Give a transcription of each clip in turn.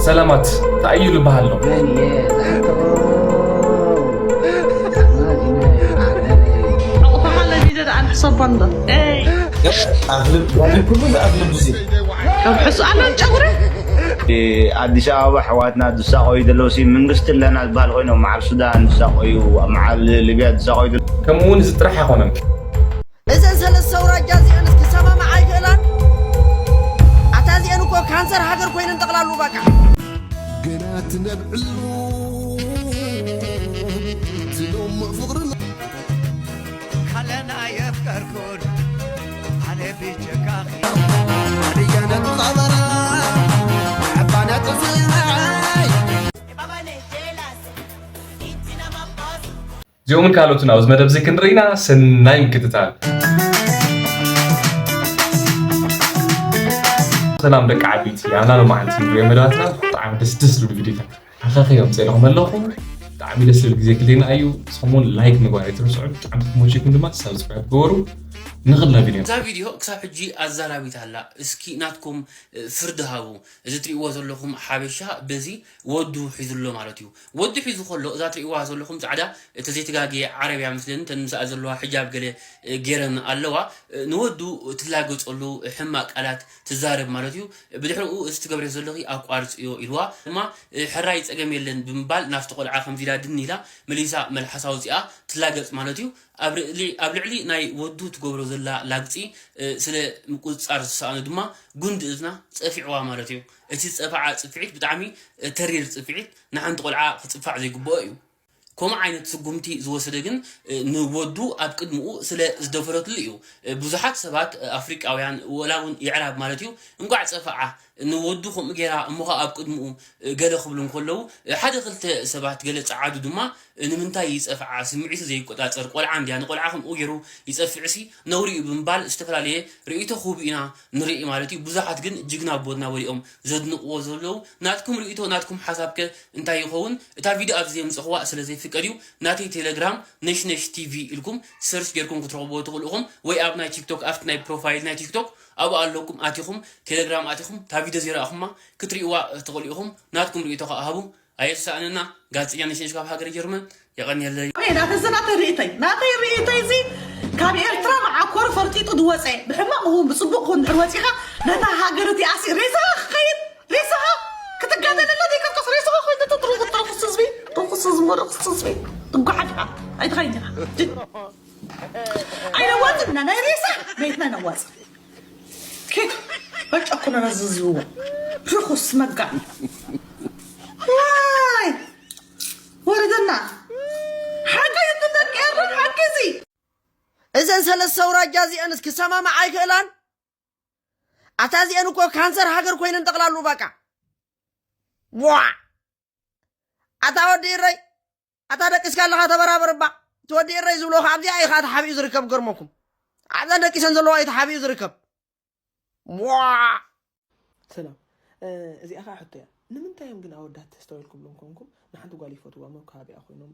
ሰላማት እንታይ እዩ ዝበሃል ኣሎ? ሕቑፋኻ ለሚደ ደኣ ንሕሰቦ እንዶ። ኤይ! ኣፍልብ ኩሉ ኣፍልብ ዙ ካብ ሕሱ ኣሎ ጨጉሪ? ኣዲስ ኣበባ ኣሕዋትና ዝሳቆዩ ዘለዉ ሲ መንግስቲ ኣለና ዝበሃል ኮይኖም መዓል ሱዳን ዝሳቆዩ መዓል ሊብያ ዝሳቆዩ ዘለዉ ከምኡ እውን እዚ ጥራሕ ኣይኮነን። እዘን ሰለስተ ኣውራጃ እዚአንስ ክሰማማዓ ኣይክእላን? ኣታ እዚአን እኮ ካንሰር ሃገር ኮይነን ጠቕላሉ በቃ። ግና ትነብዕሉ ትሎም ፍቕርና ካለና የፍቀርኩን ኣነ ብጀካኺ ኣድያነት ቐበራ ዓባና ጥፍላይ እዚኦምን ካልኦትን ኣብዚ መደብ እዚ ክንርኢና ሰናይ ምክትታል። ሰላም ደቂ ዓቢይቲ፣ ኣብና ሎማዓንቲ ንሪኦ መደባትና ብጣዕሚ ደስ ደስ ዝብሉ ቪዲዮታት ሓኻኺ ኣምፅእልኹም ኣለኹ። ብጣዕሚ ደስ ዝብል ግዜ ክልቴና እዩ። ሰሙን ላይክ ምግባር ኣይትርስዑ። ብጣዕሚ ተመችኩም ድማ ሳብስክራይብ ግበሩ። ንኽልና ቪዲዮ እዛ ቪዲዮ ክሳብ ሕጂ ኣዛራቢት ኣላ። እስኪ ናትኩም እ፣ ፍርዲ ሃቡ። እዚ ትሪእዎ ዘለኹም ሓበሻ በዚ ወዱ ሒዙ ኣሎ ማለት እዩ። ወዱ ሒዙ ከሎ እዛ ትሪእዋ ዘለኹም ፃዕዳ እቲ ዘይተጋግየ ዓረብያ ምስለን ተን ምስኣ ዘለዋ ሕጃብ ገለ እ፣ ገይረን ኣለዋ። እ፣ ንወዱ ትላገፀሉ ሕማቅ ቃላት ትዛረብ ማለት እዩ። ብድሕሪኡ እዚ ትገብርዮ ዘለኺ ኣቋርፅዮ ኢልዋ ድማ እ፣ ሕራይ ፀገም የለን ብምባል ናብቲ ቆልዓ ከምዚ ኢላ ድን ኢላ መሊሳ መልሓሳ ኣውፂኣ ትላገፅ ማለት እዩ። ኣብ ርዕሊ- ኣብ ልዕሊ ናይ ወዱ ትገብሮ ዘላ ላግፂ እ፣ ስለ ምቁፅፃር ዝሰኣኑ ድማ ጉንዲ እዝና ፀፊዕዋ ማለት እዩ። እቲ ዝፀፈዓ ፅፍዒት ብጣዕሚ እ፣ ተሪር ፅፍዒት ንሓንቲ ቆልዓ ክፅፋዕ ዘይግብኦ እዩ። ከምኡ ዓይነት ስጉምቲ ዝወሰደ ግን እ፣ ንወዱ ኣብ ቅድምኡ ስለ ዝደፈረትሉ እዩ። እ፣ ብዙሓት ሰባት እ፣ ኣፍሪቃውያን ወላ እውን የዕራብ ማለት እዩ እንቋዕ ፀፈዓ ንወዱ ከምኡ ገይራ እሞ ኸኣ ኣብ ቅድምኡ እ፣ ገለ ክብሉ እንከለዉ እ፣ ሓደ ክልተ ሰባት ገለ ጸዓዱ ድማ እ፣ ንምንታይ ይጸፍዓ ስምዒቱ ዘይቆጻጸር ቆልዓ እንድያ ንቆልዓ ከምኡ ገይሩ ይጸፍዕሲ ነውሪ እዩ ብምባል ዝተፈላለየ ርእይቶ ክህቡ ኢና ንርኢ ማለት እዩ። ብዙሓት ግን ጅግና ኣቦና ወዲኦም ዘድንቕዎ ዘለዉ ናትኩም ርእይቶ ናትኩም ሓሳብከ እንታይ ይኸውን? እታ ቪድዮ ኣብዚ የምጽእኽዋ ስለ ዘይፍቀድ እዩ። ናተይ ቴሌግራም ነሽነሽ ቲቪ ኢልኩም ሰርች ጌርኩም ክትረኽብዎ ትኽእሉ ኢኹም ወይ ኣብ ናይ ቲክቶክ ኣብቲ ናይ ፕሮፋይል ናይ ቲክቶክ ኣብኡ ኣለኩም ኣቲኹም ቴሌግራም ኣቲኹም እታ ቪድዮ ዘይረኣኹማ ክትርእይዋ ትኽእሉ ኢኹም። ናትኩም ርእይቶ ከኣ ሃቡ። ኣየሳእነና። ጋዜጠኛ ነሽነሽ ካብ ሃገረ ጀርመን። የቐንየለይ። ናተይ ናተይ ርእይተይ ናተይ ርእይተይ እዚ ካብ ኤርትራ መዓኮር ፈርጢጡ ዝወፀ ብሕማቕ ይኹን ብፅቡቕ ይኹን ድሕር ወፂኻ ነታ ሃገር እቲኣሲ ሬሳኻ ክኸይድ ሬሳኻ ክትጋደለላ ዘይከፍቶስ ሬሳኻ ኮይነ ትርኩስ ህዝቢ ርኩስ ህዝቢ ርኩስ ህዝቢ ትጓሓፍ ኢኻ ኣይትኸይድ ኢኻ ኣይነዋፅና ናይ ሬሳ ቤትና ነዋፅ ኬት በጨኩ ነረዝዝዎ ርኩስ መጋሚ ዋይ ወረደና ሓቂ ይትነቀርን ሓቂ እዚ እዘን ሰለስተ ኣውራጃ እዚአንስ ክሰማማዓ ኣይክእላን? ኣታ እዚአን እኮ ካንሰር ሃገር ኮይነን ጠቕላሉ በቃ። ዋ ኣታ ወዲ እረይ ኣታ ደቂስካ ኣለኻ ተበራበር እባ። እቲ ወዲ እረይ ዝብሎ ከ ኣብዚኣ እዩ ከኣ ተሓቢኡ ዝርከብ ገርመኩም። ኣብዘን ደቂሰን ዘለዋ እዩ ተሓቢኡ ዝርከብ። ዋ ሰላም እዚኣ ከዓ ሕቶ እያ ንምንታይ እዮም ግን ኣወዳት ተስተውዒልኩምሎም ኮንኩም ንሓንቲ ጓል ይፈትዋ መብ ከባቢኣ ኮይኖም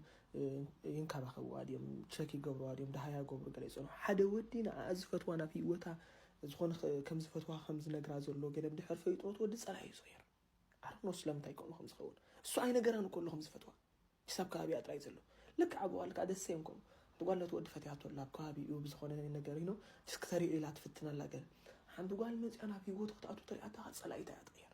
ይንከባኸብዋ ድዮም ቸክ ይገብርዋ ድዮም ደሃያ ገብሩ ገለ ይፀንሑ ሓደ ወዲ ንዓኣ ዝፈትዋ ናብ ህይወታ ዝኾነ ከም ዝፈትዋ ከም ዝነግራ ዘሎ ገለ ብድሕር ፈሊጥዎ እቲ ወዲ ፀላኢ እዩ ዝቕየር ኣሮኖ ስለምንታይ ከምኡ ከም ዝኸውን እሱ ኣይነገራን እኮ ኣሎ ከም ዝፈትዋ ክሳብ ከባቢኣ ጥራይ ዘሎ ልክዕ ኣብኡ ኣልካ ደስ እዮም ከምኡ ሓንቲ ጓል ነቲ ወዲ ፈትያቶ ኣላ ኣብ ከባቢኡ ብዝኾነ ነገር ኢኖ እስኪ ተሪኦ ኢላ ትፍትን ኣላ ገለ ሓንቲ ጓል መፂኣ ናብ ህይወቱ ክትኣቱ ተሪኣታ ጸላኢታ እያ ትቕየር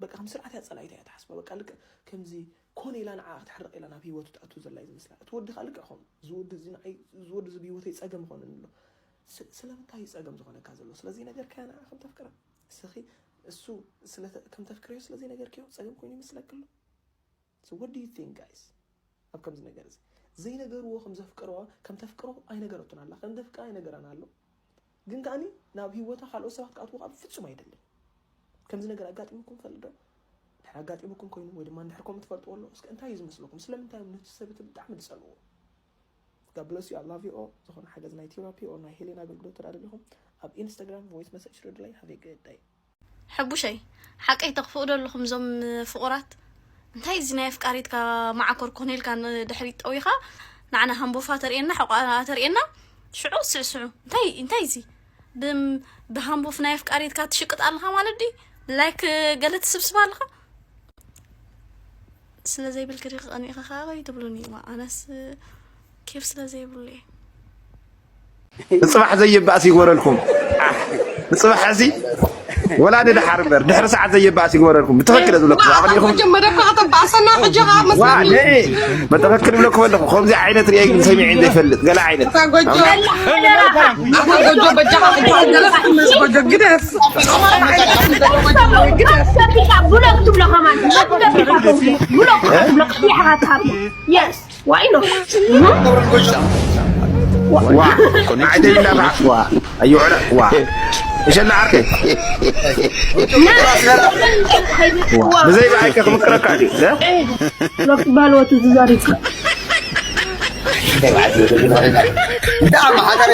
በቃ ከም ስርዓት እያ ጸላኢታ እያ ትሓስባ በቃ ልክዕ ከምዚ ኮነ ኢላ ንዓ ክትሕርቕ ኢላ ናብ ህይወቱ ትኣቱ ዘላ እዩ ዝመስላ እቲ ወዲ ከዓ ልክዕ ከምኡ እዚ ወዲ እዚ ንዓይ እዚ ወዲ እዚ ብህይወተይ ፀገም ይኾነኒ ኣሎ ስለምንታይ እዩ ፀገም ዝኾነካ ዘሎ ስለዚ ነገር ከያ ንዓ ከም ተፍቅራ እስኺ እሱ ከም ተፍቅርዮ ስለዚ ነገር ከዮ ፀገም ኮይኑ ይመስለክ ኣሎ So what do you think guys ኣብ ከምዚ ነገር እዚ ዘይነገርዎ ከም ዘፍቀርዋ ከም ተፍቅሮ ኣይነገረቱን ኣላ ከም ዘፍቅራ ኣይነገራን ኣሎ ግን ከኣኒ ናብ ህይወታ ካልኦት ሰባት ክኣትዉ ካብ ፍጹም ኣይደልን ከምዚ ነገር ኣጋጢሙኩም ፈልጥ ዶ ድሕር ኣጋጢሙኩም ኮይኑ ወይ ድማ እንድሕር ከምኡ ትፈልጥዎ ኣሎ እስከ እንታይ እዩ ዝመስለኩም ስለምንታይ እዮም ነቲ ሰብ እቲ ብጣዕሚ ዝጸልዎ God bless you I love you all ዝኾነ ሓገዝ ናይ ቴራፒ or ናይ ሄሌን ኣገልግሎት ተዳ ደሊኹም ኣብ ኢንስታግራም voice message ርድላይ have a good day ሕቡሸይ ሓቀይ ተኽፍኡ ዶ ኣለኹም እዞም ፍቑራት እንታይ እዚ ናይ ኣፍቃሪትካ መዓኮር ኮነ ኢልካ ንድሕሪት ጠዊኻ ንዓና ሃምቦፋ ተርእየና ሕቋ ተርእየና ሽዑ ስዕስዑ እንታይ እንታይ እዚ ብም- ብሃምቦፍ ናይ ኣፍቃሪትካ ትሽቅጥ ኣለኻ ማለት ድዩ ላይክ ገለ ትስብስብ ኣለኻ? ስለ ዘይብልኪ ዲኺ ቀኒእኺ ከኣ ወይ ትብሉኒ? እዋ፣ ኣነስ ኬፍ ስለ ዘይብሉ እየ። ንጽባሕ ዘየባእስ ይግበረልኩም። ኣሕ፣ ንጽባሕ እዚ ወላ ንደሓር እምበር ድሕሪ ሰዓት ዘየባእስ ይግበረልኩም። ብትኽክል እየ ዝብለኩም። ኣቐዲኹም መጀመርያ እኮ ከተባእሰና፣ ሕጂ ኸኣ ዋ፣ መስለኒ። ነይ፣ ብትኽክል እብለኩም ኣለኹ። ከምዚ ዓይነት ርእየ ግን ሰሚዐ ዘይፈልጥ። ገለ ዓይነት። ኣታ ጎጆ፣ ኣታ ጎጆ፣ በጃኻ፣ በጃኻ፣ በጃኻ፣ በጃኻ፣ ግደፍ። ብሎክ ትብሎ ከማን፣ ብሎክ ትብሎ፣ ብሎክ ትብሎ፣ ቀቢሕኻ ትሃብ። የስ፣ ዋይ ኖ። ዋ፣ ዓይደይ እንዳባዕ፣ ዋ፣ ኣዮ ዕረ፣ ዋ። ይሸላ ዓርከይ። ብዘይ ብኣይከ ክምክረካ ድዩ? እ? ብሎክ ትባል ወቱ ትዛሪብካ። እንዳ ኣማሓዳሪ።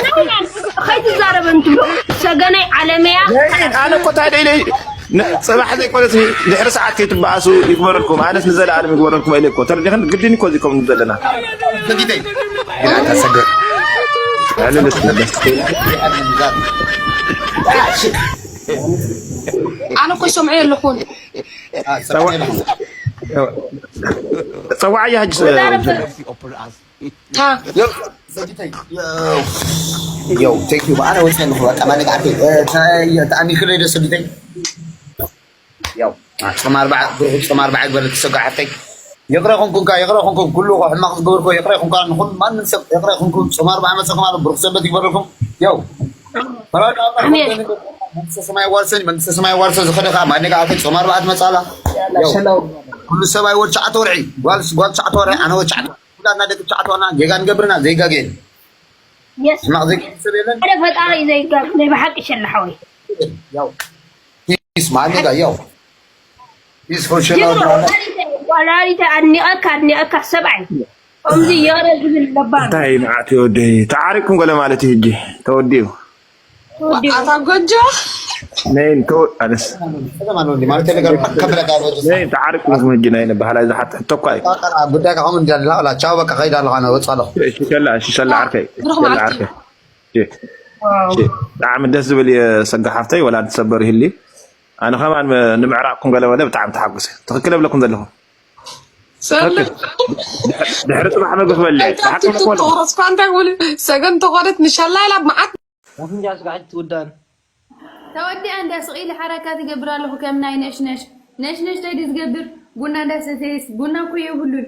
ከይትዛረብ እንትብሎ፣ ሰገናይ ዓለመያ። ኣነ እኮ እንታይ ደኢለ ን-፣ ጽባሕ ዘይኮነስ ድሕሪ ሰዓት ከይትበኣሱ ይግበረልኩም። ኣነስ ንዘለኣለም ይግበረልኩም ኢለ እኮ። ተረዲኽን? ግድን እኮ እዚ ከምኡ ዘለና። ዘጊተይ። ኢና ተሰገር። ዕልል እስኪ ደስ። ኣነ እኮ ይሰምዐ የለኹን። ጸዋዓ እያ ሕጂ። ታ። ዮው፣ ቴንክ ዩ። ኣነ ወጽየ ኣለኹ። በቃ ማለቅ ዓርከይ፣ እ፣ ተ-፣ ተኣሚንክለይ ዶ ሰጊተይ? ያው፣ ጾም ኣርባዓ፣ ብሩኽ ጾም ኣርባዓ ይግበረልኪ ሰጋ ሓፍተይ። ይቕረ ኩንኩንካ፣ ይቕረ ኩንኩም፣ ኩሉ ሕማቕ ዝገበርኩ ይቕረ ኩንካ፣ ንኹሉ ማንም ሰብ ይቕረ ኩንኩም። ጾም ኣርባዓ መጸኩም ኣሎ፣ ብሩኽ ሰንበት ይግበረልኩም። ያው፣ ፈራዳ ኣምላኽ ኣሜን። መንግስተ ሰማይ ዋርሰን፣ መንግስተ ሰማይ ዋርሰ ዝኸደ ከኣ ማነጋ ኣፈ ጾም ኣርባዓ ትመጻላ። ያው፣ ሰላም። ኩሉ ሰብኣይ ወድ ትሽዓተ ወርሒ፣ ጓል፣ ጓል ትሽዓተ ወርሒ፣ ኣነ ወድ ትሽዓተ ኩላትና ደቂ ትሽዓተ ዋና ጌጋ ንገብርና ዘይጋገ የለን። የስ። ሕማቕ ዘይገብር ሰብ የለን። ሓደ ፈጣሪ እዩ ዘይጋገ፣ ናይ ብሓቂ ሸላ ሓወይ። ያው ፒስ ማለት ጋ ያው ፒስ ፎር ሸላ ጅግና ወላዲተ፣ ወላዲተ ኣድኒቐካ፣ ኣድኒቐካ ሰብኣይ። ከምዚ የረ ዝብል ነባር። እንታይ መዓት እዩ ወደይ? ተዓሪቅኩም ገለ ማለት እዩ ሕጂ። ተወዲኡ። ተወዲኡ። ኣታ ጎጆ። ነይን ተወ-፣ ኣነስ። ሰላም ኣሎ እንዴ? ማለት ነገር ከበለ ጋር ወደ ነይን ተዓሪቅኩም ህጂ ናይ ነባህላይ ዝሓት ሕቶ እኳ እዩ። ጉዳይ ከኸም እንዳላ ላ ቻው በቃ ከይዳ ኣለኻ ነው ወጻ ኣለኹ። እሺ፣ ሸላ፣ እሺ፣ ሸላ ዓርከይ። ብሩኽ ሸላ መዓልቲ። ዓርከይ። እሺ። ዋው። እሺ። ብጣዕሚ ደስ ዝብል የሰጋ ሓፍተይ፣ ወላ ትሰበር ይህሊ። ኣነ ከማን ም-፣ ንምዕራቕኩም ገለ በለ ብጣዕሚ ተሓጉሰ። ትኽክል እብለኩም ዘለኹ። ሰለ-፣ ትኽክል። ድሕ-፣ ድሕሪ ጽባሕ መግቢ ክበልዕ። ኣይታ ብሓቂ ትክክል እኮ ነው። ተቆረጽኳ እንታይ ክብል ሰገን ተቆረት ንሻላ ኢላ መዓት። ኣፍንጫ ስጋዕ ትውዳን። ተወዲኣ እንዳ ስቕ ኢለ ሓረካ ትገብር ኣለኹ ከም ናይ ነሽነሽ። ነሽነሽ እንታይ ድዩ ዝገብር? ቡና እንዳሰተየስ፣ ቡና እኮ የብሉን።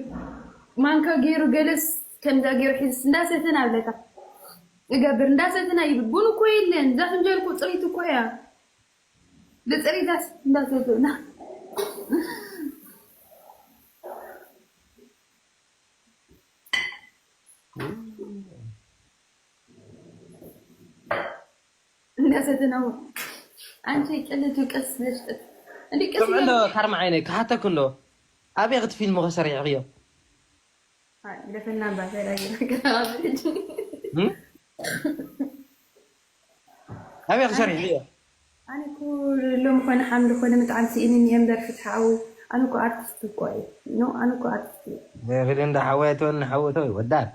ማንካ ገይሩ ገለስ ከምዛ ገይሩ ሒዝስ እንዳሰተና ኣለካ። እገብር እንዳሰተና ይብል። ቡን እኮ የለን። እዛ ፍንጃል እኮ ጽሪት እኮ እያ። ብጽሪታስ እንዳሰተና። እንዳሰተና እሞ። ኣንቺ ቅልቱ ቀስ ብለሽ ጥጥ። እንዲ ቀስ ስምዒ እንዶ እያለ ካርማ ዓይነይ፣ ክሓተክ እንዶ። ኣበይ ክትፊልም ከ ሰሪሕኽዮ? ኣይ፣ ግደፈና እባ፣ ሰላም ይረግና። እም? ኣበይ ክሰሪሕኽዮ? ኣነ እኮ ሎሚ ኮነ ሓምሊ ኮነ ብጣዕሚ ስኢንኒ እየ እምበር ፍትሓዊ። ኣነ እኮ ኣርቲስት እኮ እየ። ኖ፣ ኣነ እኮ ኣርቲስት እየ። ዘይኽእል እንዳ ሓወይ ኣይትበልኒ፣ ሓወይ ተወይ፣ ወዳት።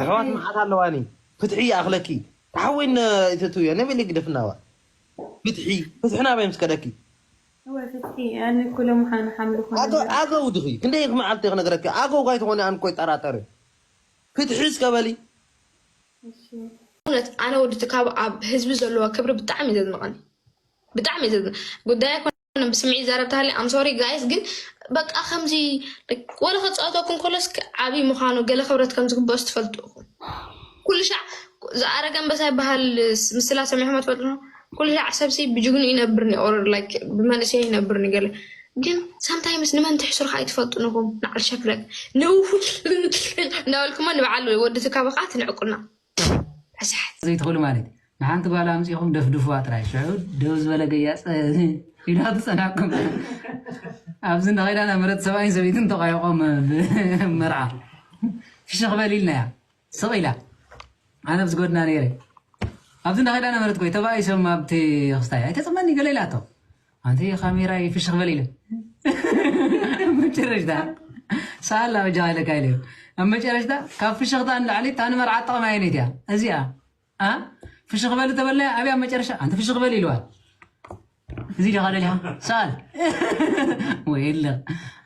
ኣሕዋት ፍትሒ። መዓት ኣለዋኒ። ፍትሒ ይኣኽለኪ። ተሓወይ ነ-፣ ኣይተትውዮ። ነይ በሊ ግደፍናዋ። ፍትሒ፣ ፍትሒ ናበይ ምስ ከደኪ? እወ፣ ፍትሒ፣ ኣነ እኮ ሎሚ ሓነ ሓምሊ ኮነ ኣገው፣ እምበር። ኣገው ድኺ? ክንደይ መዓልቲ ክነግረኪ? ኣገው ጋይ ትኾኒ ኣነ እኮ ይጠራጠር። ፍትሒ እስከ በሊ። እሺ። እውነት፣ ኣነ ወዲ ትካብ ኣብ ህዝቢ ዘለዎ ክብሪ ብጣዕሚ እዩ ዘድንቐኒ። ብጣዕሚ እዩ ዘድንቐኒ። ጉዳይ ኣይኮነን፣ ብስምዒት ይዛረብ ተሃልየ፣ I'm sorry guys፣ ግን በቃ ከምዚ ወላ ከጻወተኩም ከሎስ ዓቢ ምዃኑ፣ ገለ ክብረት ከም ዝግብኦስ ትፈልጡ ኢኹም። ኩሉ ሻዕ ዝኣረገ ኣንበሳ ይበሃል፣ ምስላ ሰሚዕኹም ትፈልጡ ዶ? ኩሉ ሻዕ ሰብሲ ብጅግኑ ይነብርኒ፣ or like ብመንእሰይ ይነብርኒ ገለ። ግን sometimes ንመን ትሕስሩ ከኣ ኣይትፈልጡን ኢኹም። ንዓል ሸፍለግ። ንው እናበልኩሞ ንበዓል ወዲ ትካቦ ከኣ ትንዕቁና። ረሳሓት። ዘይትኽእሉ ማለት እዩ። ንሓንቲ ጓል ኣምጺእኹም ደፍድፉዋ ጥራይ። ሽዑ ደው ዝበለ ገያጽ ኢላ ክትጸናኩም። ኣብዚ እንዳኸይዳ ነበረት ሰብኣይን ሰበይትን ተቋይቖም ብመርዓ። ፍሽኽ በል ኢልናያ። ስቕ ኢላ። ኣነ ኣብዚ ጎድና ነይረ። ኣብዚ እንዳኸይዳ ነበረት ኮይ ተባኢሶም ኣብቲ ክስታይ። ኣይተጽመኒ ገለ ኢላቶ። ኣንቲ ካሜራ ይፍሽኽ በል ኢለ። መጨረሽታ ሰኣላ በጃ ኢለካ ኢለ። ኣብ መጨረሽታ ካብ ፍሽኽታ ንላዕሊ እታ ንመርዓ ጥቕሚ ኣየነይቲ እያ? እዚኣ። ኣ? ፍሽኽ በል ተበልና ኣብያ መጨረሻ ኣንቲ ፍሽኽ በል ኢልዋ። እዚ ዲኻ ደሊኻ? ሰኣል። ወይለ።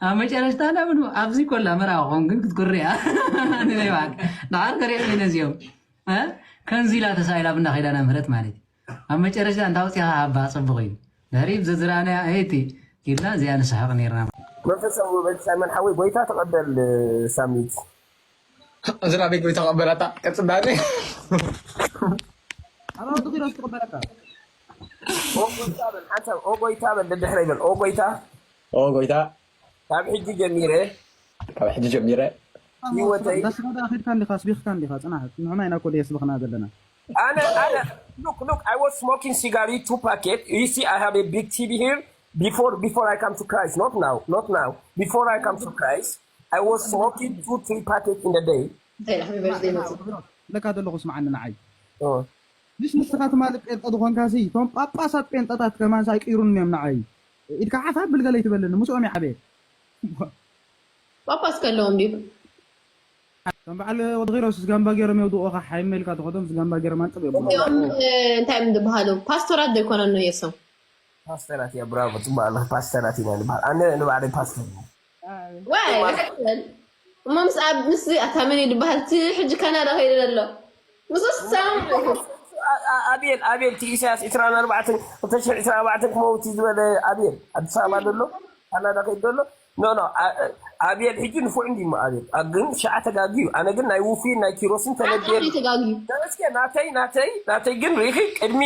ኣብ መጨረሽታ ናብ ኑ-፣ ኣብዚ ኮላ መርዓ ኾን ግን ክትኩርያ። ንበይ ባክ። ደሓር ከሪኦም ነዚኦም። እ? ከምዚ ኢላ ተሳኢላ ብና ከይዳ ናብ ምህረት ማለት እዩ። ኣብ መጨረሽታ እንታ ኣውፂኻ ሃባ ፅቡቕ እዩ። ድሕሪ ብዘዝረኣናያ እህቲ ኢልና እዚኣ ንስሕቕ ነርና። መንፈሳዊ ወበል ሳይመን ሓወይ ጎይታ ተቐበል ሳሚት። እዝራ ቤት ጎይታ ቀበላታ ቀጽዳኔ። ኣባው ትኺዶ ዝተቐበለካ ኦ ጎይታ በል ሓንሳብ ኦ ጎይታ በል ደድሕረይ በል ኦ ጎይታ ኦ ጎይታ ካብ ሕጂ ጀሚረ ካብ ሕጂ ጀሚረ ህይወተይ ዳስኻ ዳ ኺድካ እንዲኻ ኣስቢኽካ እንዲኻ ጽናሕ ንሕና ኢና ኮደ የስብኽና ዘለና ኣነ ኣነ look look I was smoking cigarette two packet you see I have a big T V here before before I come to Christ not now not now before I come to Christ I was smoking two three packet in the day ለካ ዘለኹ ስምዓኒ ንዓይ Oh. ምሽ ንስኻ ትማሊ ጴንጠ ዝኾንካ ሲ እቶም ጳጳሳት ጴንጠታት ከማን ሳይቅይሩን እዮም ንዓይ ኢድካ ዓፍ ኣብል ገለ ይትበልኒ ምስኦም ይዓበየ ጳጳስ ከለዎም ድዩ ከም በዓል ወዲ ኺሮስ ጋምባ ገይሮም የውድቑኻ ሓይመ ኢልካ ተኸዶም ጋምባ ገይሮም ኣንጥብ የብሉ እዚኦም እንታይ እዮም ዝበሃሉ ፓስቶራት ዘይኮነኑ የሶም ፓስተራት እያ ብራቮ ፅቡቅ ኣለክ ፓስተራት ኢና ንበሃል ኣነ ንባዕለይ ፓስተር እየ ዋይ እሞ ምስ ኣብ ምስ ኣታ መን እዩ ዝበሃል እቲ ሕጂ ካናዳ ከይዱ ዘሎ ምስስ ሳም ኣቤል ኣቤል እቲ ኢሳያስ ዕስራን ኣርባዕተን ክልተ ሽሕን ዕስራን ኣርባዕተን ክመውት እዩ ዝበለ ኣቤል ኣዲስ ኣበባ ዘሎ ካናዳ ከይዱ ዘሎ ኖ ኖ ኣቤል ሕጂ ንፉዕ እንዲሞ ኣቤል ግን ሸዓ ተጋጊ እዩ ኣነ ግን ናይ ውፉይን ናይ ኪሮስን ተነቢየ ተጋጊ እስከ ናተይ ናተይ ናተይ ግን ሪኺ ቅድሚ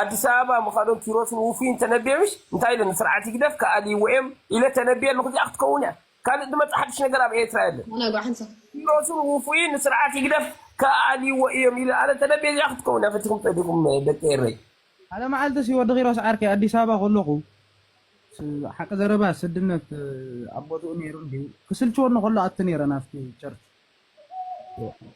ኣዲስ ኣበባ ምኻዶም ኪሮስን ውፉይን ተነቢየ ምሽ እንታይ ኢለ ንስርዓት ይግደፍ ከኣልይዎ እዮም ኢለ ተነቢየ ኣለኹ እዚኣ ክትከውን እያ ካልእ ዝመጽእ ሓድሽ ነገር ኣብ ኤርትራ የለን። ኣነ ጓሓንሳ። ኪሮስን ውፉይን ንስርዓት ይግደፍ ከኣልይዎ እዮም ኢለ ኣነ ተነቤዚኣ ክትከውን እያ ፈቲኹም ጸዲኹም ደቂ ኤረይ። ሓደ መዓልቲ ሲ ወዲ ኪሮስ ዓርከይ ኣዲስ ኣበባ ከለኹ ስ- ሓቂ ዘረባ ስድነት ኣብ ቦትኡ ነይሩ እንድዩ ክስልችወኒ ከሎ ኣቲ ነይረ ናብቲ ቸርች።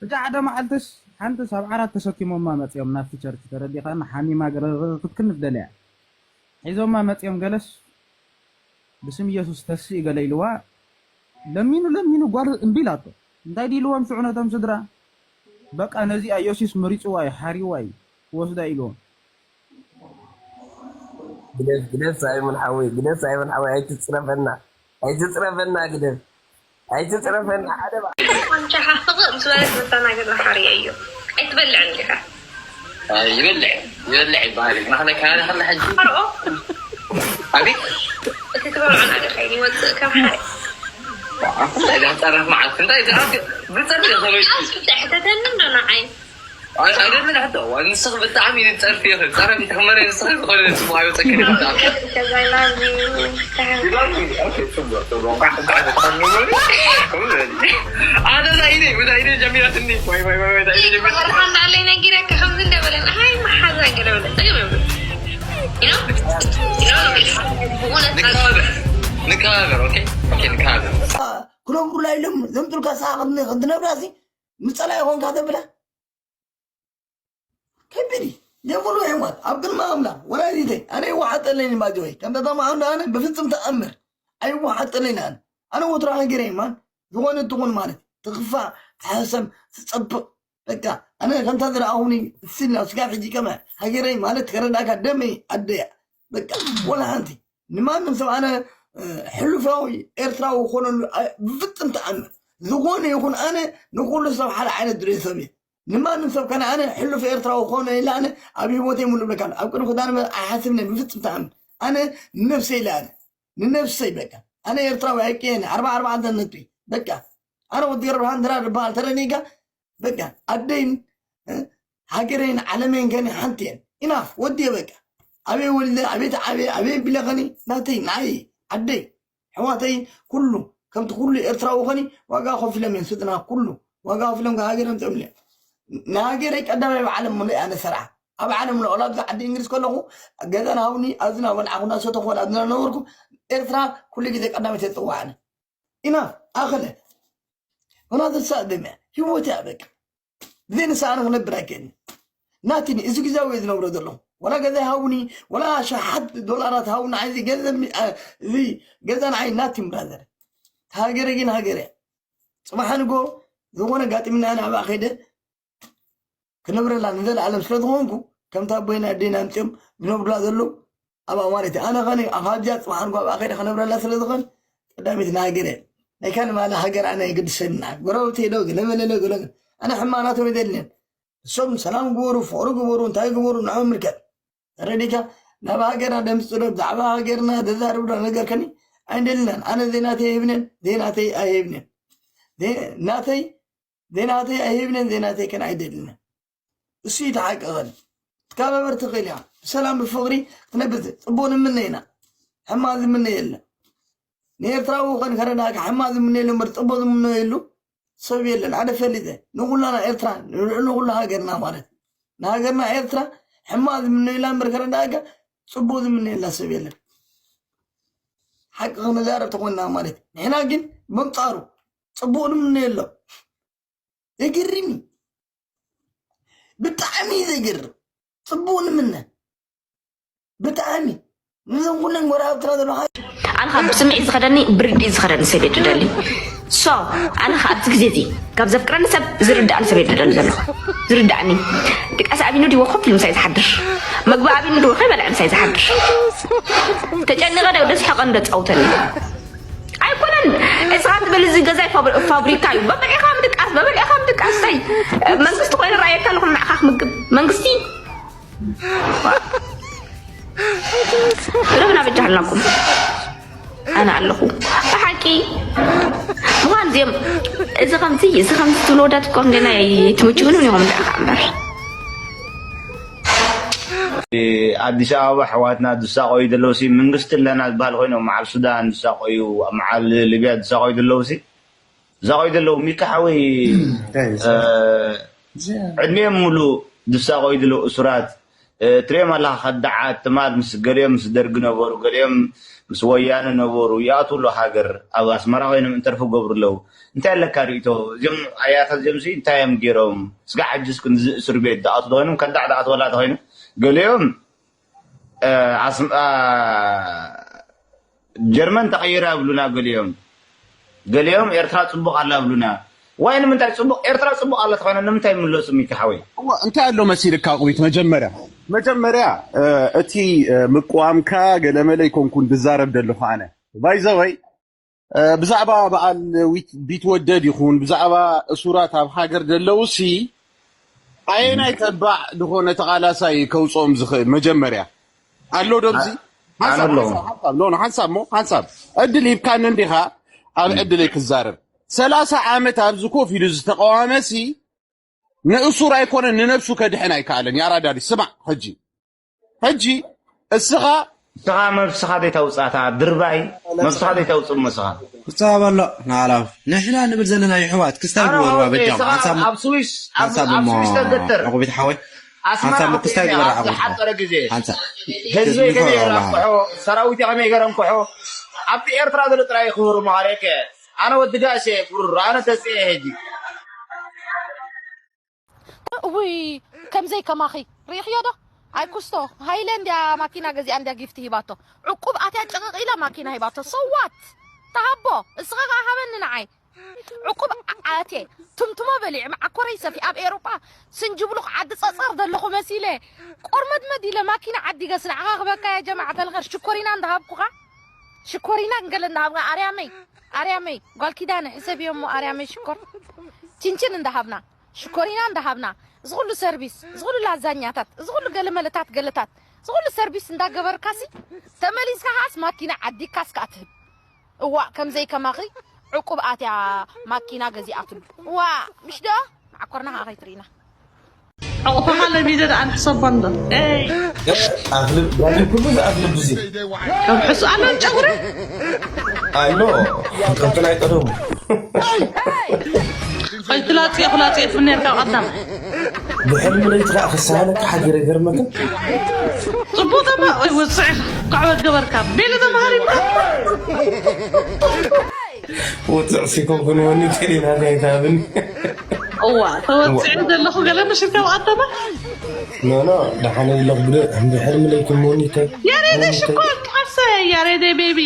ብቻ ሓደ መዓልትስ ሓንትስ ኣብ ዓራት ተሰኪሞማ መፅኦም ናብቲ ቸርች ተረዲኻና ሓሚማ ገለ ክትክንፍ ደልያ ሒዞማ መፅኦም ገለስ ብስም ኢየሱስ ተስኢ ገለ ኢልዋ ለሚኑ ለሚኑ ጓል እምቢ ኢላቶ እንታይ ድዩ ኢልዎም ሽዑ ነቶም ስድራ በቃ ነዚኣ ኢየሱስ መሪፅዋ እዩ ሓሪዋ እዩ ክወስዳ ኢልዎም ግደፍ ግደፍ ሳይሞን ሓወይ ግደፍ ሳይሞን ሓወይ ኣይትፅረፈና ኣይትፅረፈና ግደፍ ኣይትፅረፈና ሓደ ኣንቻ ሓፍቕ ምስ በለት መስተናገድ ናሓርየ እዩ ኣይትበልዕን ዲኻ ይበልዕ ይበልዕ ይበሃል እዩ። ንሕና ካባና ከላ ሕጂ ኣርኦ ኣቤት እቲ ትበልዖ ነገር ከይኑ ይወፅእ ከም ሓይ እንታይ ዳህፃናት መዓት እንታይ ዝኣፍ ብፀርፊ ከመይ ኣስብተ ሕተተኒ እንዶ ንዓይ ኣይደልን ሕቶ ንስኽ ብጣዕሚ ንፀርፊ ይኽእል ፀረፊ ተኽመረ ንስኽ ዝኾነ ስሙ ኣይወፀክን ብጣዕሚ ኣነ ዛይነ ብዛይነ ጀሚራትኒ ወይ ወይ ወይ ወይ ዛይነ ጀሚራ ኣለይ ነጊረካ ከምዚ እንደበለ ንሃይ መሓዛ ገለ በለ ጸገም የብሉ ንከባበር ንከባበር ኦኬ ኦኬ ንከባበር ክነብሩላ ኢሎም ዘምጡልካ ሰዓ ክትነብራ ሲ ምፀላ ይኾንካ ተብላ ከቢድ እዩ። የብሉ ሕይወት ኣብ ቅድሚ ኣምላኽ ወላዲተይ ኣነ ይወሓጠለይን ባጆይ ከምታ ተማሃሩ ኣነ ብፍፅም ተኣምር ኣይወሓጠለይን ኣነ ኣነ ወትሮ ሃገረይ ማን ዝኾነ ትኹን ማለት ትኽፋእ ትሕሰም ትፀብቕ በቃ ኣነ ከምታ ዝረኣኹኒ ስል ናብ ስጋብ ሕጂ ከመ ሃገረይ ማለት ከረዳእካ ደመይ ኣደያ በቃ ወላ ሓንቲ ንማንም ሰብ ኣነ ሕሉፋዊ ኤርትራዊ ክኾነሉ ብፍፅም ተኣምር ዝኾነ ይኹን ኣነ ንኩሉ ሰብ ሓደ ዓይነት ድሬ ሰብ እየ ንማንም ሰብ ከነ ኣነ ሕሉፍ ኤርትራዊ ክኾነ ኢለ ኣነ ኣብ ህይወተይ ሙሉ ብለካ ኣሎ ኣብ ቅድሚ ክዳን እምበር ኣይሓስብን እየ ብፍፅም ተኣምን ኣነ ንነብሰይ ኢለ ኣነ ንነብሰይ በቃ ኣነ ኤርትራዊ ኣይቀየኒ ኣርባ ኣርባዕተ ነጥቢ በቃ ኣነ ወዲ ገረብ ሃንድራ ዝበሃል ተረኒጋ በቃ ኣደይን ሃገረይን ዓለመይን ከኒ ሓንቲ እየን ኢናፍ ወዲ እየ በቃ ኣበይ ወሊደ ኣበይ ተዓብየ ኣበይ ቢለ ከኒ ናተይ ንዓይ ዓደይ ኣሕዋተይ ኩሉ ከምቲ ኩሉ ኤርትራዊ ኾኒ ዋጋ ከፊሎም እዮም ስድና ኩሉ ዋጋ ከፊሎም ካብ ሃገር ኣምፅኦም እዮም ንሃገረይ ቀዳማይ ኣብ ዓለም ምሉእ ኣነ ሰርዓ ኣብ ዓለም ምሉእ ወላ ኣብዚ ዓዲ እንግሊዝ ከለኹ ገዛ ናሃውኒ ኣብዚ ናበላዕኹ ናሰተኹ ወላ ኣብዚ ናነበርኩ ኤርትራ ኩሉ ግዜ ቀዳመት እየ ዝፅዋዕ ኣነ ኢና ኣኸለ ወላ ዘሳእደም እያ ህይወት እያ በቃ ብዘይ ንስኣ ኣነ ክነብር ኣይክእልን ናቲኒ እዚ ግዜያዊ እየ ዝነብሮ ዘለኹ ወላ ገዛ ይሃውኒ ወላ ሸሓት ዶላራት ሃውኒ ዓይዚ ገንዘብ እዚ ገዛ ንዓይ ናቲ ብራዘር ሃገረ ግን ሃገረ እያ ፅባሕ ንጎ ዝኾነ ኣጋጢምና ናብኣ ከይደ ክነብረላ ንዘለኣለም ስለ ዝኾንኩ ከምታ ኣቦይና ኣደይና ኣምፅኦም ዝነብሩላ ዘለዉ ኣብኣ ማለት እዩ። ኣነ ኸነ ኣብ ሃብዚኣ ጽባሕ ንጓ ኣብኣ ከይደ ከነብረላ ስለ ዝኾን ቀዳሚት ንሃገር እየ። ናይ ካልእ ማለ ሃገር ኣነ የገድሰና። ጎረባብተይ ዶ ገለ መለ ዶ ገለ ኣነ ሕማቕ ናቶም የደልንን። እሶም ሰላም ግበሩ፣ ፍቕሪ ግበሩ፣ እንታይ ግበሩ ንዕኦም ምልከት። ተረዲካ? ናብ ሃገርና ደምጽእ ዶ ብዛዕባ ሃገርና ተዛርብ ዶ ነገር ከኒ ኣይደልናን። ኣነ ዘይናተይ ኣይህብንን፣ ዘይናተይ ኣይህብንን። ዘይ- ናተይ ዘይናተይ ኣይህብንን፣ ዘይናተይ ከን ኣይደልንን። እሱ እዩ እቲ ሓቂ ኸን። ክትከባበር ትኽእል እያ። ብሰላም ብፍቕሪ ክትነብር ዝ- ጽቡቕ ንምነ ኢና። ሕማቕ ዝምነ የለን። ንኤርትራዊ ኸን ከረዳእካ ሕማቕ ዝምነየሉ እምበር ጽቡቕ ዝምነየሉ ሰብ የለን። ሓደ ፈሊጠ ንኹላና ኤርትራ ንኹሉ ሃገርና ማለት ንሃገርና ኤርትራ ሕማቕ ዝምነየላ እምበር ከረዳእካ ጽቡቕ ዝምነየላ ሰብ የለን። ሓቂ ክንዛረብ ተኾንና ማለት ንሕና ግን ብምጻሩ ጽቡቕ ንምነየሎ። የግርም እዩ። ብጣዕሚ እዩ ዘገርም። ጽቡቕ ንምነ ብጣዕሚ ንዞም ኩለን ጎረባብትና ዘለኻ ኣነ ካብ ብስምዒት ዝኸደኒ ብርድኢት ዝኸደኒ ሰብ እየ ዝደሊ። ሶ ኣነ ካብ ኣብዚ ግዜ እዚ ካብ ዘፍቅረኒ ሰብ ዝርዳእኒ ሰብ እየ ዝደሊ ዘለኹ። ዝርዳእኒ ድቃስ ኣቢኑ ድወ ኮፍ ኢሉ ምሳይ ዝሓድር፣ መግቢ ኣቢኑ ድወ ከይበልዐ ምሳይ ዝሓድር፣ ተጨኒቐ ዶ ደስሕቐ ዶ ፃውተኒ ኣይኮነን። እስኻ ትብል እዚ ገዛይ ፋብሪ- ፋብሪካ እዩ። በብልዕኻ ምድቃስ በብልዕኻ ምድቃስ ታይ መንግስቲ ኮይኑ ረኣየካ ኣለኹ ንዓኻ ክምግብ መንግስቲ ረብና በጃ ኣለኩም ኣነ ኣለኹ ብሓቂ ምዃን እዚኦም እዚ ከምዚ እዚ ከምዚ ትብሉ ወዳት እኮ እንደና ትምችውንም ኢኹም ደኣ እምበር ኣዲስ ኣበባ ኣሕዋትና ዝሳቐዩ ዘለዉ ሲ መንግስቲ ኣለና ዝበሃል ኮይኖም መዓል ሱዳን ዝሳቐዩ መዓል ሊብያ ዝሳቐዩ ዘለዉ ሲ ዝሳቐዩ ዘለዉ ሚካ ሓወይ ዕድሜኦም ሙሉ ዝሳቐዩ ዘለዉ እሱራት ትሪኦም ኣለኻ ከዳዓት ትማል ምስ ገሊኦም ምስ ደርጊ ነበሩ ገሊኦም ምስ ወያነ ነበሩ ይኣትዉ ኣለዉ ሃገር ኣብ ኣስመራ ኮይኖም ኢንተርቪው ገብሩ ኣለዉ እንታይ ኣለካ ርእይቶ እዚኦም ኣያታት እዚኦም ሲ እንታይ እዮም ገይሮም ስጋዕ ሕጂ እስኪ ንዚ እስር ቤት ዝኣትዉ ተኮይኖም ከዳዕ ዝኣትወላ ተኮይኑ ገሊኦም ጀርመን ተቀይራ ይብሉና ገሊኦም ገሊኦም ኤርትራ ፅቡቅ ኣላ ይብሉና ዋይ ንምንታይ ፅቡቅ ኤርትራ ፅቡቅ ኣላ ተኮይና ንምንታይ ይምለሱ ሚኪ ሓወይ እንታይ ኣሎ መሲልካ ቁቢት መጀመርያ መጀመርያ እቲ ምቅዋምካ ገለመለ ይኮንኩን ዝዛረብ ዘለኹ ኣነ ባይዘወይ ብዛዕባ በዓል ቢትወደድ ይኹን ብዛዕባ እሱራት ኣብ ሃገር ደለዉ ሲ ኣየናይ ተባዕ ዝኾነ ተቓላሳይ ከውፅኦም ዝኽእል መጀመርያ ኣሎ ዶ ኣብዚ ሓንሳብ ኖ ሓንሳብ ሞ ሓንሳብ ዕድል ሂብካኒ እንዲኻ ኣብ ዕድለይ ክዛረብ ሰላሳ ዓመት ኣብዚ ኮፍ ኢሉ ዝተቃዋመ ሲ ንእሱር ኣይኮነን ንነብሱ ከድሕን ኣይከኣለን የኣራዳዲ ስማዕ ሕጂ ሕጂ እስኻ እስኻ መብስኻ ዘይተውጻእታ ድርባይ መብስኻ ዘይተውጽእ እሞ እስኻ ክጻወት ኣሎ ንዓላም ንሕና ንብል ዘለና ይሕዋት ክስታይ ግበርዋ በጃም ሓንሳብ ኣብ ስዊስ ኣብ ኣብ ስዊስ ተገተር ዕቁቢት ሓወይ ኣስመራ ሓንሳብ ክስታይ ግበራ ዕቁቢት ዝሓጸረ ግዜ ሓንሳብ ህዝቢ ከመይ ገረንኩሖ ሰራዊት ከመይ ገረንኩሖ ኣብቲ ኤርትራ ዘሎ ጥራይ ክህሩ መሃረከ ኣነ ወዲ ጋሽ ጉርሩ ኣነ ተጽየ ሄጂ ውይ ከምዘይ ከማኺ ሪኢኽዮ ዶ? ኣይ ኩስቶ ሃይለ እንድያ ማኪና ገዚኣ እንድያ ጊፍቲ ሂባቶ። ዕቁብ ኣትያ ጭቕቕ ኢላ ማኪና ሂባቶ። So what? ትሃቦ እስኻ ኸኣ ሃበኒ ንዓይ። ዕቁብ ኣትየ ትምትሞ በሊዐ መዓኮረይ ሰፍየ ኣብ ኤውሮጳ ስንጅብሉቕ ዓዲ ጸጸር ዘለኹ መሲለ ቆርመድመድ ኢለ ማኪና ዓዲገስ ንዓኻ ክበካ እየ ጀማዓተል ኸር ሽኮሪና እንዳሃብኩኻ ሽኮሪና ገለ እንዳሃብካ ኣርያመይ ኣርያመይ ጓል ኪዳነ ሕሰብዮ እሞ ኣርያመይ ሽኮር ችንችን እንዳሃብና ሽኮሪና እንዳሃብና፣ እዚ ኩሉ ሰርቢስ፣ እዚ ኩሉ ላዛኛታት፣ እዚ ኩሉ ገለመለታት ገለታት፣ እዚ ኩሉ ሰርቢስ እንዳገበርካሲ ተመሊስካ ከዓስ ማኪና ዓዲግካስ ከኣ ትህብ። እዋእ ከምዘይ ከማኺ ዕቁብ ኣትያ ማኪና ገዚኣትሉ። እዋእ ምሽ ዶ? መዓኮርና ከኣ ከይትርእይና። ዕቑብኻ ለሚደ ደኣ ንሕሰቦ እንዶ። ኤይ! ኣፍልብ ጓል ኩሉ ዝኣፍልብ እዚ ከብሕሱ ኣሎ ጨጉሪ። ኣሎ ከምቲ ናይ ቀደሙ ከይትላፅየ ክላፅየት ምን ነርካ ቀዳም ብሕልሚ ለይቲ ከዓ ክሰሃለካ ሓዲረ ገርመካ ፅቡቅ ደማ ወይ ወፅዒ ክዕወት ገበርካ ቤለ ተማሃሪምካ ውፅዕ ሲኮንኩን ወኒ ቴሌና ጋይታብን እዋ ተወፅዒ ዘለኹ ገለ ምሽርካ ብቀደማ ኖኖ ደሓነ ኢለኩ ብደ ብሕልሚ ለይቲ ሞኒተይ ያሬደ ሽኮር ቃሰ ያሬደ ቤቢ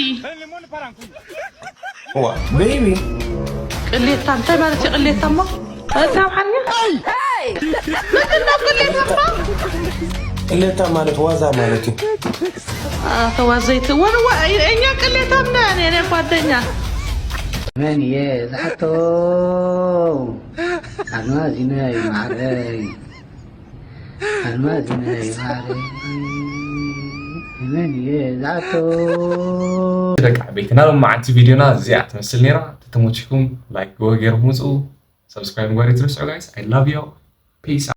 ዋ ቤቢ ቅሌታ እንታይ ማለት እዩ ቅሌታ እሞ እንታይ ኣምሓርኛ ምንድን ነው ቅሌታ እሞ ቅሌታ ማለት ዋዛ ማለት እዩ። ተዋዘይት ወንዋ እኛ ቅሌታም ነን የኔ ጓደኛ። መን እየ ዝሓቶ? ኣልማዝ ነይ ማረይ፣ ኣልማዝ ነይ ማረይ፣ መን እየ ዝሓቶ? ደቂ ዓበይትና ሎማዓንቲ ቪድዮና እዚኣ ትመስል ነይራ። ተተመችኩም ላይክ ጎ ገይርኩም ውፅኡ። ሰብስክራይብ ምግባር ይትረስዑ ጋይስ። I love you. Peace.